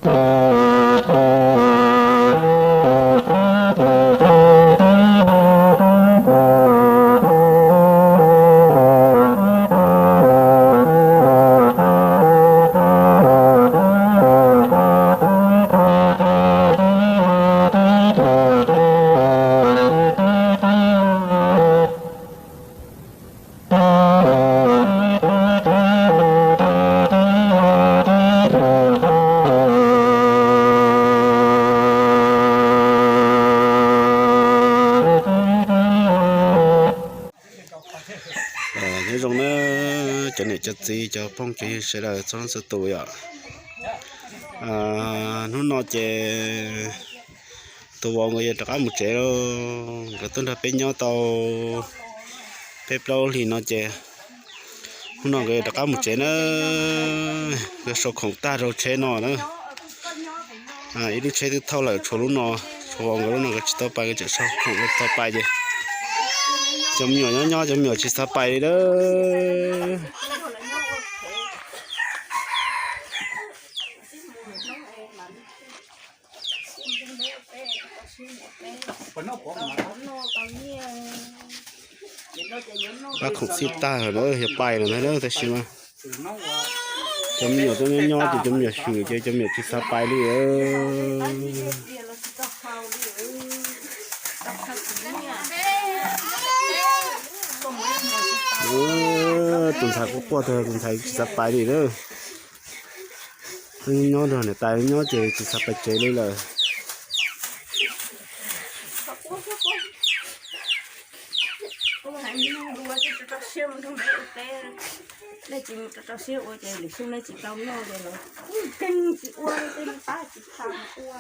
Nyob zoo na cov niam cov txiv cov phooj cov ywg sawv daws txhua leej txhua tus yom. Hnub no ces tus vauv nkawd yuav rov qab mus tsev lawm, nkawd tuaj nrog peb nyob tau peb plaub hlis no ces hnub no nkawd yuav rov qab mus tsev na. Nkawd sau khoom tag rau tsheb no na. Ib lub tsheb twb thauj lawm, tshuav lub no, tshuav vauv nkawd lub no nkawd tsis tau pais, nkawd tseem sau khoom tau pais ces cov me nyuam nyob nyob cov me nyuam tsis xav pais li lawm. Pab khoom txhij tag lawm na, yog pais lawm ntag na, tab sis mas cov me nyuam tuaj nyob nyob ces cov me nyuam swm ces cov me nyuam tsis xav pais li. Tus ntxhais quaj quaj tag, tus ntxhais tsis xav pais li na. Nyob nrog niam tais nyob ces tsis xav pais tsev li lawm. Nej tsis mus rau rau siab ua ces lwm xyoo nej tsis tau noj ces lawv keej tsis ua, tej pab tsis tas ua.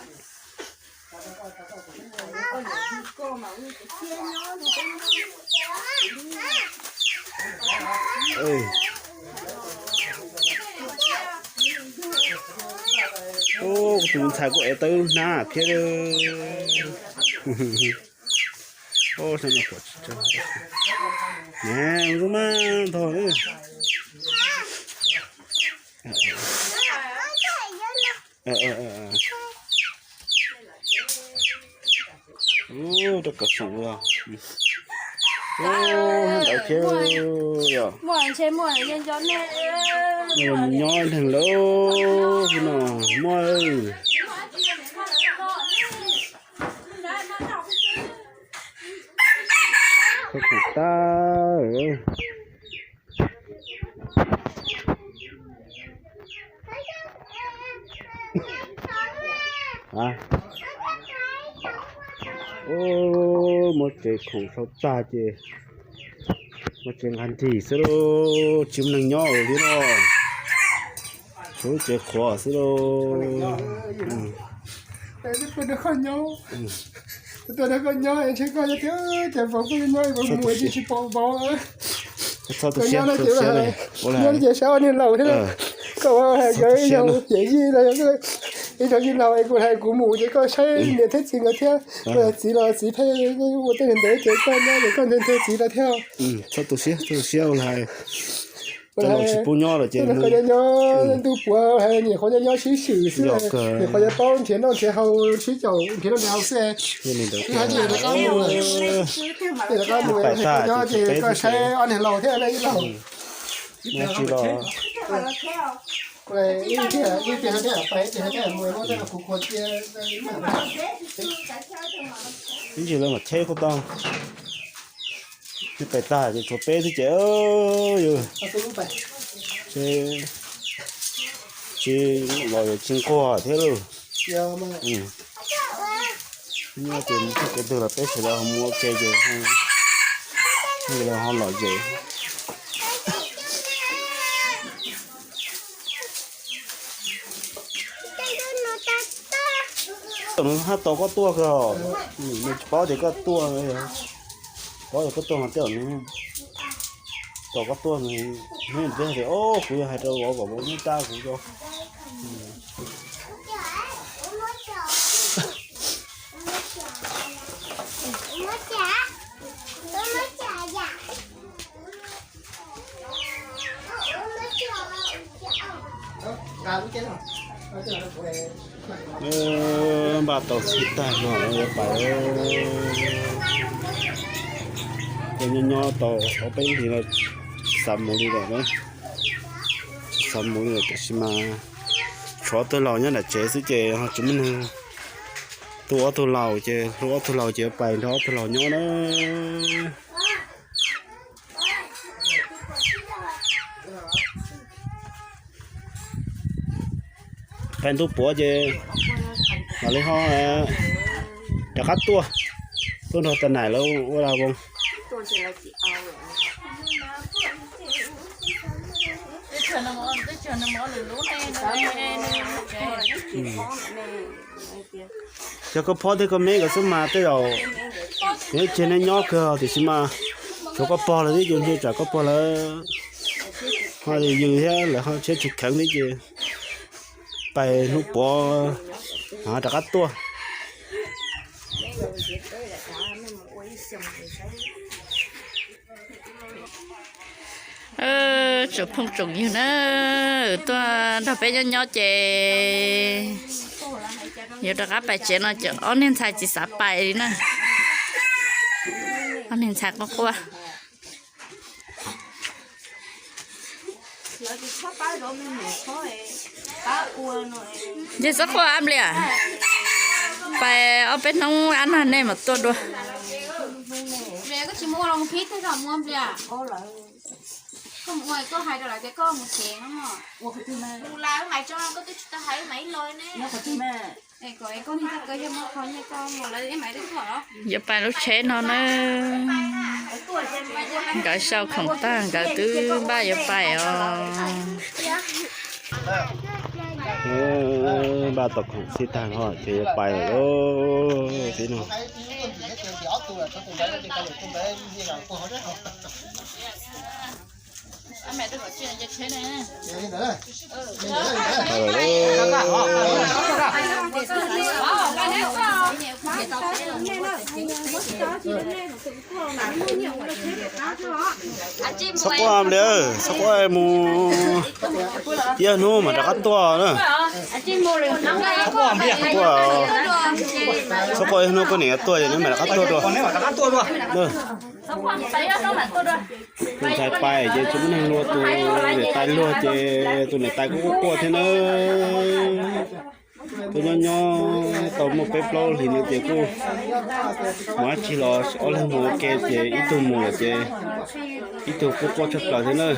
Tus ntxhais kuj ev tau hnab thiab. Hnab no pom tsis tau. Zoo mas ntog. Rau kom xoom ua. Hnab ntawd thiab yom. Nyob neeg lawm no muaj. Khoom tag. Muab tsev khoom sau tag ces muab tsev nqa nrig xwb lauj, tsis muaj neeg nyob li no. Tshuav lub tsev qhuav xwb lauj. Tuaj nrog koj nyob, ntshe koj nyob tiag ces vauv kuj nyob, vauv mus ces tsis pom vauv. Koj nyob no ces, nyob no ces saib ob niag laus thiab, koj ua hais nkawd yog yawm yij los yog ib cov yij laus es kuv hais kuv mus ces koj saib niam thiab txiv nkawd thiab, txiv los txiv pheej ua tej ntawd ces koj nyob ces koj nthe nthe txiv lawv thiab. Txhob tu siab, txhob tu siab ua li hais. Cov laus tsis pub nyob lawm ces ntuj puav hais nyuam qhuav nyob nyob sib swm xwb, nyuam qhuav yuav paub nrhiav noj nrhiav haus sib caum nrhiav noj nrhiav haus xwb. Hais tias rov qab mus, rov qab mus nyob ces koj saib ob niag laus thiab nej ib laus. Ib tiag, ib tiag hais tias pais, ib tiag hais tias mus muab tej kuv khuav cia. Ib ntsis lawv mam cheb koj tau. Twb pais tag ces tshuav peb xwb ces yus tsis los yuav tsis nquag thiab lauj. Nyob ces mus txog kev twg los peb sawv daws ho mus ua ke ces lawv ho lom zem. Nws haj tos koj tuaj kawg, nws tsis paub tias koj tuaj, paub tias koj tuaj mas tej zaum nws tos koj tuaj, nws ntxiv tias o kuv yuav hais rau vauv kom vauv muab rab kuv rau. Nqa lub ceb los. Npaj tau txhij tag no yuav pais. Ces nyob nyob tau ob peb hlis no tsis xav mus li lawm na. Tsis xav mus li lawm tiam sis mas tshuav ob tug laus nyob nram tsev xwb ces ho tsis muaj neeg. Tu ob tug laus ces hlub ob tug laus ces pais nrog ob tug laus nyob na. Pais ntuj puav ces mam li ho rov qab tuaj, tuaj nrog tas naim lawv ua lag voos. Cov koj phob thiab koj me nkawd xwb mas tej zaum nws tseg nej nyob kawg tiam sis mas tshuav koj pog lawv thiab ces ntshe tsam koj pog lawv ho yws thiab lawv ho siab tsis kheev thiab ces pais hnub puav mam rov qab tuaj. Tsoom phooj tsoom ywg na, tuaj nrog peb nyob nyob ces yuav rov qab pais tsev no ces ob niag ntxhais tsis xav pais li na. Ob niag ntxhais quaj quaj. Ntshe txhob quaj ab nplia, pais ob peb hnub ab nag nej mam tuaj dua. Yuav pais lub tsheb no na. Nkawd sau khoom tag nkawd twb npaj yuav pais os. Npaj tau khoom txhij tag no ces yuav pais lawm lauj tib no. Txhob quaj li, txhob quaj, mus ib hnub mam rov qab tuaj na. Txhob quaj, ib hnub koj niam tuaj ces neb mam rov qab tuaj dua. Tus ntxhais pais ces tsis muaj neeg luag, tus niam tais luag ces tus niam tais kuj quaj quaj thiab na. Tuaj nyob nyob tau muaj peb plaub hlis no ces kuj mus dab tsi los ob leeg mus ua ke ces ib tug mus lawm ces ib tug kuj quaj tshaj plaws thiab na.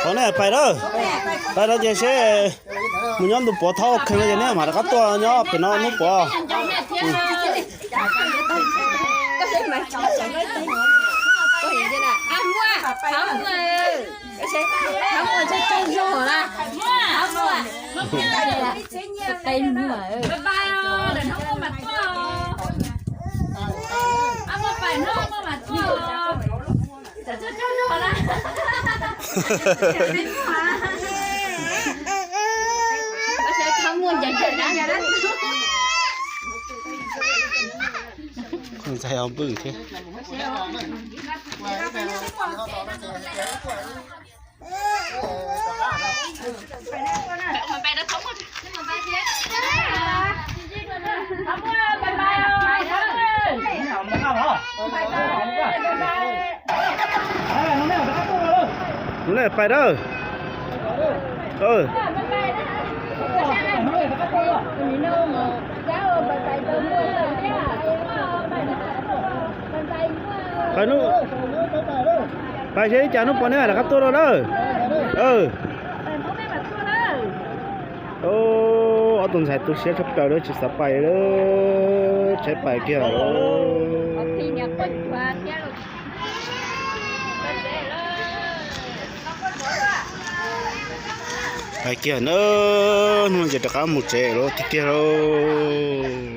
Qhov nej pais na, pais no ces seb mus nyob ntu puav thaub kheev no ces neb mam rov qab tuaj nyob pem no hnub puav. Ntxhais ho npwj thiab. Lawv pais dawb. Pais seb ib cas hnub puav neb mam rov qab tuaj dua lawm. Tus ntxhais tu siab tshaj plaws lawm, tsis xav pais lawm, tshaib pais kiag lawm. Pais kiag na, hnub no ces rov qab mus tsev lawm, tiag tiag lauj.